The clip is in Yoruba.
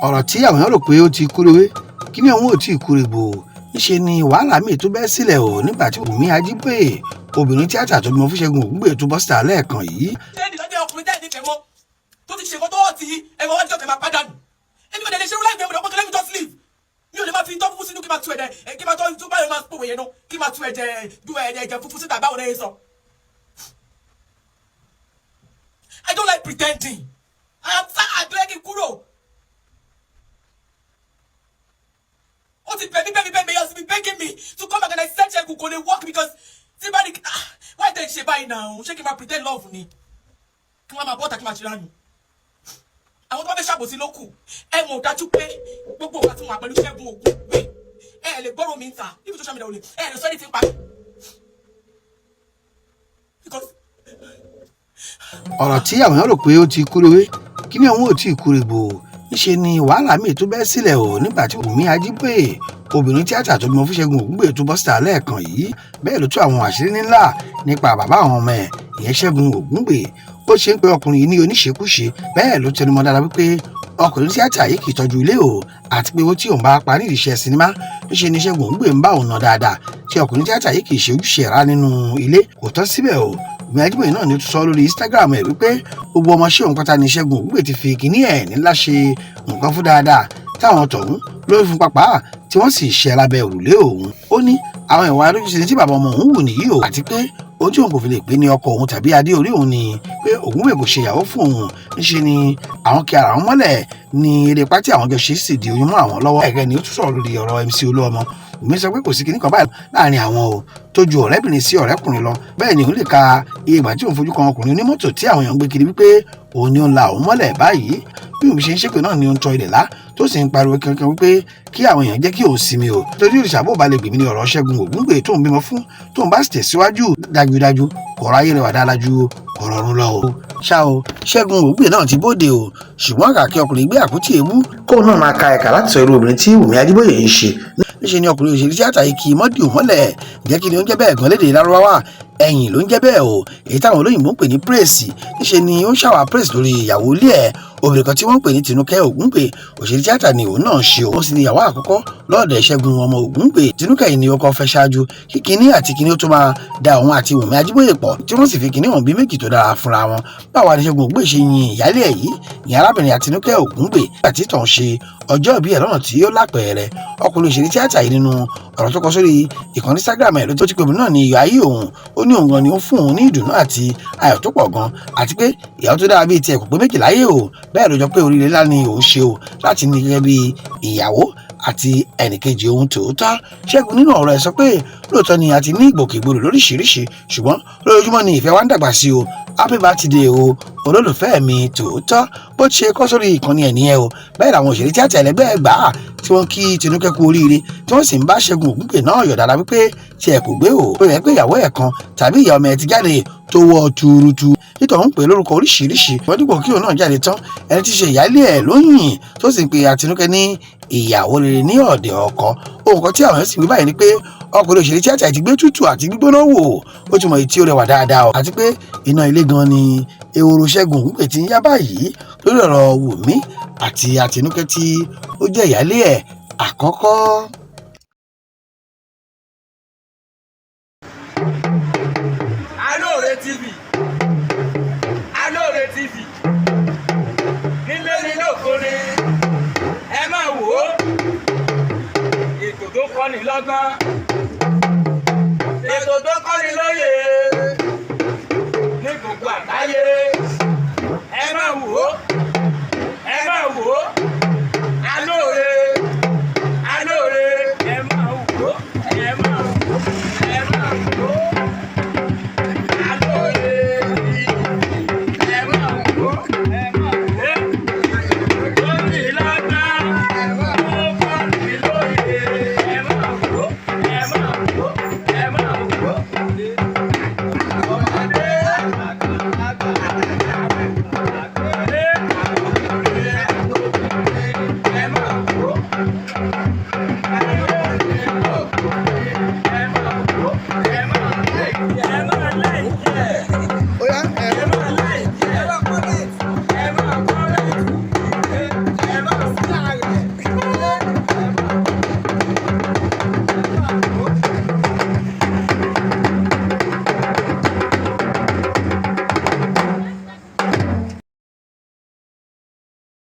Ọ̀rọ̀ tí àwọn èèyàn rò pé ó ti kú lówé kí ni òun ò tí ì kú règbò. Níṣe ni wàhálà míì tó bẹ́ sílẹ̀ o nígbà tí Wùmí Ajíbóyè, obìnrin tíátà tó bímọ fún Ṣẹ́gun Ògúngbè, tó bọ́ síta lẹ́ẹ̀kan yìí. Ṣé ìdájọ́ ọkùnrin tẹ́ ẹ̀ nífẹ̀ẹ́ mọ́ tó ti ṣe nǹkan tó wọ̀ tí ẹ̀rọ wájú ọ̀kẹ́ máa pàdánù? Èmi ò dẹ̀ lè ṣerú láìpẹ́ òdò ọkọ̀. Let me just live. Mi ò lè máa fi tọ́ funfun sínú kí máa tu ẹ̀jẹ̀, kí máa tọ́ tó báyọ̀ máa pòwé yẹn náà, kí máa tu ẹ̀jẹ̀ du ẹ̀jẹ̀ funfun síta. Báwo lẹ́yìn sọ? I don't like pretending. I am tired. Lẹ́kìn kúrò. Ó ti bẹ̀ mí, bẹ̀ mí, bẹ̀ mí. He has been begging me to come back and I said Ṣẹ́gun kò lè work because tí bá ní, ah, why tẹ̀ ṣe báyìí náà? Ṣé kí n máa pretend love ni, kí wọ́n máa bọ́ta, kí n máa ṣe ránu? Àwọn tó bá fẹ́ ṣàbòsí ló kù. Ẹ mọ̀ dájú pé gbogbo ìgbà tí mo wà pẹ̀lú Ṣẹ́gun Ògúngbè, ẹ lè gbọ́rọ̀ mi ń ta níbi social media ò lè, ẹ lè sọ anything pa mí because Ọ̀rọ̀ tí àwọn èèyàn rò pé ó ti kú lówé kí ni òun ò tí ì kú règbò. Níṣe ni wàhálà míì tó bẹ́ sílẹ̀ o nígbà tí Wùmí Ajíbóyè, obìnrin tíátà tó bímọ fún Ṣẹ́gun Ògúngbè, tó bọ́ síta lẹ́ẹ̀kan yìí. Bẹ́ẹ̀ ló tú àwọn àṣírí ńlá nípa bàbá àwọn ọmọ ẹ̀, ìyẹn Ṣẹ́gun Ògúngbè. Ó ṣe ń pe ọkùnrin yìí ní oníṣekúṣe. Bẹ́ẹ̀ ló tẹnumọ́ dára wípé ọkùnrin tíátà yìí kì í tọ́jú ilé o, àti pé owó tí òun bá pa nídìí iṣẹ́ sinimá, níṣe ni Ṣẹ́gun Ògúngbè ń bá òun ná dáadáa, tí ọkùnrin tíátà yìí kì í ṣe ojúṣe rárá nínú ilé. Kò tán síbẹ̀ o, Wùmí Ajíbóyè náà ni ó tún sọ lórí Instagram ẹ̀ wípé gbogbo ọmọọṣẹ́ òun pátá ni Ṣẹ́gun Ògúngbè ti fi kíní ẹ̀ nílá ṣe nǹkan fún dáadáa, táwọn tọ̀hún lórí fún papá tí wọ́n sì ṣe lábẹ́ òrùlé òun. Ó ní àwọn ìwà adójútì tí bàbá ọmọ òun wù nìyí o, àti pé ohun tí òun kò fi lè pè ní ọkọ òun tàbí adé orí òun ni pé Ògúngbè kò ṣe ìyàwó fún òun. Níṣe ni àwọn kí ara wọn mọ́lẹ̀ ní eré pátí àwọn jọ ṣe sì di oyún mọ́ àwọn lọ́wọ́. Ẹ̀gẹ́ ni ó tún sọ̀rọ̀ lórí ọ̀rọ̀ MC Olúọmọ. Wùmí sọ pé kò sí kinní kan báyìí láàrin àwọn o tó ju ọ̀rẹ́bìnrin sí ọ̀rẹ́kùnrin lọ. Bẹ́ẹ̀ ni òun lè ka iye ìgbà tí òun fojú kan ọkùnrin onímọ́tò tí àwọn èèyàn ń gbé kiri wípé òun ni ó ń la òun mọ́lẹ̀ báyìí. Bí òun ṣe ń ṣépè náà ni ó ń tọ ilẹ̀ lá, tó sì ń pariwo kankan wípé kí àwọn èèyàn jẹ́ kí òun sinmi o, torí òrìṣà bó ba lè gbèmí ní ọ̀rọ̀ Ṣẹ́gun Ògúngbè tó ń bímọ fún. Tóun bá sì tẹ̀síwájú, dájúdájú kọ̀ọ̀rọ̀ ayé rẹwà dáadáa ju ọ̀rọ̀ ọ̀run lọ o. Ṣá o, Ṣẹ́gun Ògúngbè náà ti bóde o, ṣùgbọ́n kàkí ọkùnrin gbé àpótí èébú kóun náà máa ka ẹ̀ka láti sọ irú obìnrin tí Wùmí Ajíbóyè ń ṣe. Níṣe ni ọkùnrin òṣèré tíátà yìí kì í mọ́dì mọ́lẹ̀. Jẹ́ kí ni ó ń jẹ́ bẹ́ẹ̀ gan lédè Lárúbáwá? Ẹ̀yìn ló ń jẹ́ bẹ́ẹ̀ o, èyí táwọn olóyìnbó ń pè ní praise. Níṣe ni ó ń ṣàwà praise lórí ìyàwó ilé ẹ̀, obìnrin kan tí wọ́n ń pè ní Tinúkẹ́ Ògúngbè. Òṣèré tíátà ni òun náà ṣe o, ó sì ní ìyàwó àkọ́kọ́ lọ́ọ̀dẹ̀ Ṣẹ́gun ọmọ Ògúngbè. Tinúkẹ́ yìí ni ó kọ́ fẹ́ ṣáájú kí kinní àti kinní ó tó máa da òun àti Wùmí Ajíbóyè pọ̀, tí wọ́n sì fi kinní ọ̀hún bí méjì tó dára fúnra wọn. Báwa ni Ṣẹ́gun Ògúngbè ṣe yin ìyálé ẹ̀ yìí, ìyẹn arábìnrin Àtinúkẹ́ Ògúngbè, àti tàn ṣe ọjọ́ ìbí ẹ̀ lọ́nà tí ó lápẹẹrẹ. Ọkùnrin òṣèré tíátà yìí, nínú ọ̀rọ̀ tó kọ sórí ìkànnì Instagram ẹ̀ ló tó ti pè mí náà ní iyọ̀ ayé òun, ó ní òun gan ni ó fún òun ní ìdùnnú àti ayọ̀ tó pọ̀ gan, àti pé ìyàwó tó dára bíi tiẹ̀ kò pé méjì láyé o. Bẹ́ẹ̀ ló jọ pé oríire ńlá ni òun ṣe o láti ní gẹ́gẹ́ bí ìyàwó àti ẹnìkejì òun tòótọ́. Ṣẹ́gun nínú ọ̀rọ̀ ẹ̀ sọ pé lóòótọ́ ni a ti ní ìgbòkègbodò lóríṣiríṣi, ṣùgbọ́n lójoojúmọ́ ni ìfẹ́ wa ń dàgbà sí o. Happy birthday o, olólùfẹ́ mi tòótọ́. Bó ti ṣe kọ́ sórí ìkànnì ẹ̀ nìyẹn o. Bẹ́ẹ̀ làwọn òṣèré tíátà ẹlẹgbẹ́ ẹ̀ gbà á tí wọ́n kí Tinúkẹ́ kú oríire, tí wọ́n sì ń bá Ṣẹ́gun Ògúngbè náà yọ̀ dáadáa wípé tí ẹ kò gbé o, ó yẹ pé ìyàwó ẹ̀ kan tàbí ìyá ọmọ ẹ̀ ti jáde tó wọ́ tuurutu, nítorí ń pè lórúkọ oríṣiríṣi. Wọ́n dípò kí òun náà jáde tán, ẹni tí í ṣe ìyáálé ẹ̀ ló yìn, tó sì ń pe Àtinúkẹ́ ní ìyàwó rere ní ọ̀dẹ̀ ọkọ. Ohun kan tí àwọn èèyàn sì wí báyìí ni pé ọkùnrin òṣèré tíátà ti gbé tútù àti gbígbóná wò, ó ti mọ èyí tí ó rẹwà dáadáa o, àti pé iná ilé gan ni ehoro Ṣẹ́gun Ògúngbè ti ń yá báyìí lórí ọ̀rọ̀ Wùmí àti Àtinúkẹ́ tí ó jẹ́ ìyáálé ẹ̀ àkọ́kọ́. Alóore TV, Alóore TV, nílé ní lóko ni ẹ máa wò ó. Ètò tó kọ́ni lọ́gbọ́n, ètò tó kọ́ni lóye ní gbogbo àgbáyé, ẹ máa wò ó.